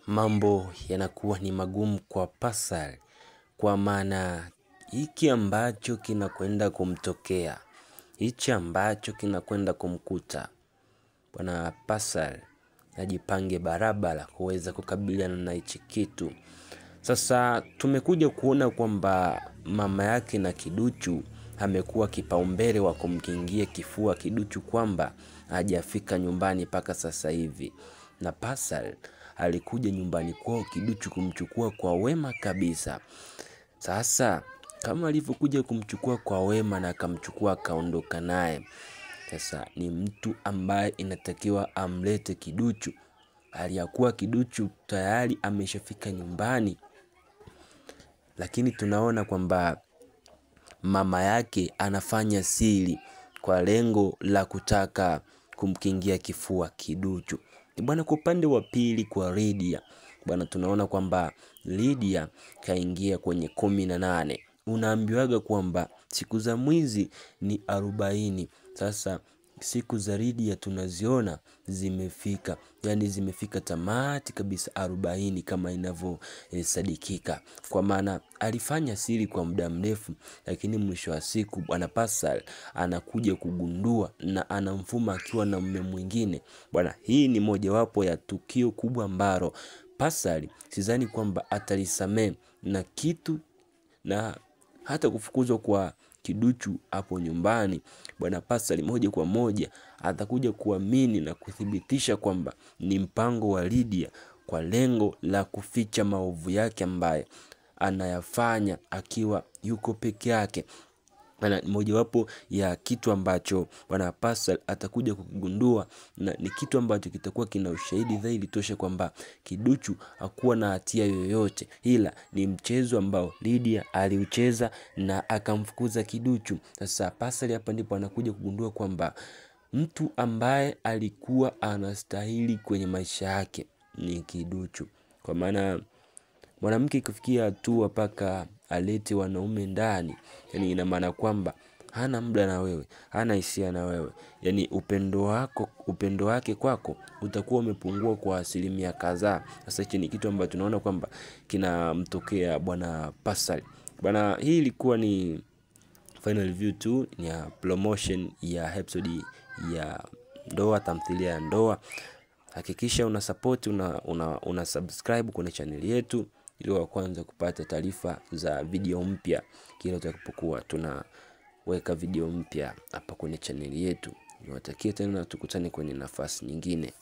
Mambo yanakuwa ni magumu kwa Pascal, kwa maana hiki ambacho kinakwenda kumtokea, hichi ambacho kinakwenda kumkuta bwana Pascal, ajipange barabara kuweza kukabiliana na hichi kitu. Sasa tumekuja kuona kwamba mama yake na Kiduchu amekuwa kipaumbele wa kumkingia kifua Kiduchu kwamba hajafika nyumbani mpaka sasa hivi. Na Pascal alikuja nyumbani kwao Kiduchu kumchukua kwa wema kabisa. Sasa kama alivyokuja kumchukua kwa wema na akamchukua akaondoka naye, sasa ni mtu ambaye inatakiwa amlete Kiduchu. Aliyakuwa Kiduchu tayari ameshafika nyumbani, lakini tunaona kwamba mama yake anafanya siri kwa lengo la kutaka kumkingia kifua Kiduchu. Bwana, kwa upande wa pili kwa Lydia, bwana, tunaona kwamba Lydia kaingia kwenye 18. Unaambiwaga kwamba siku za mwizi ni 40. Sasa siku za Lydia tunaziona zimefika, yani zimefika tamati kabisa 40 kama inavyosadikika. Kwa maana alifanya siri kwa muda mrefu, lakini mwisho wa siku bwana Pascal anakuja kugundua na anamfuma akiwa na mume mwingine. Bwana, hii ni mojawapo ya tukio kubwa ambalo Pascal sidhani kwamba atalisamee na kitu, na hata kufukuzwa kwa Kiduchu hapo nyumbani, bwana Pascal moja kwa moja atakuja kuamini na kuthibitisha kwamba ni mpango wa Lydia kwa lengo la kuficha maovu yake ambaye anayafanya akiwa yuko peke yake. Mojawapo ya kitu ambacho bwana Pascal atakuja kukigundua na ni kitu ambacho kitakuwa kina ushahidi dhahiri tosha kwamba Kiduchu hakuwa na hatia yoyote, ila ni mchezo ambao Lydia aliucheza na akamfukuza Kiduchu. Sasa Pascal hapa ndipo anakuja kugundua kwamba mtu ambaye alikuwa anastahili kwenye maisha yake ni Kiduchu. Kwa maana mwanamke kufikia hatua paka alete wanaume ndani, yani ina maana kwamba hana muda na wewe, hana hisia na wewe, yani upendo wake kwako utakuwa umepungua kwa asilimia kadhaa. Sasa hichi ni kitu ambacho tunaona kwamba kinamtokea bwana Pascal. Bwana, hii ilikuwa ni final review tu, ni ya promotion ya episode ya ndoa, tamthilia ya ndoa. Hakikisha una support, una subscribe kwenye channel yetu ili wa kwanza kupata taarifa za video mpya kila tutakapokuwa tunaweka video mpya hapa kwenye channel yetu. Niwatakie tena tukutane kwenye nafasi nyingine.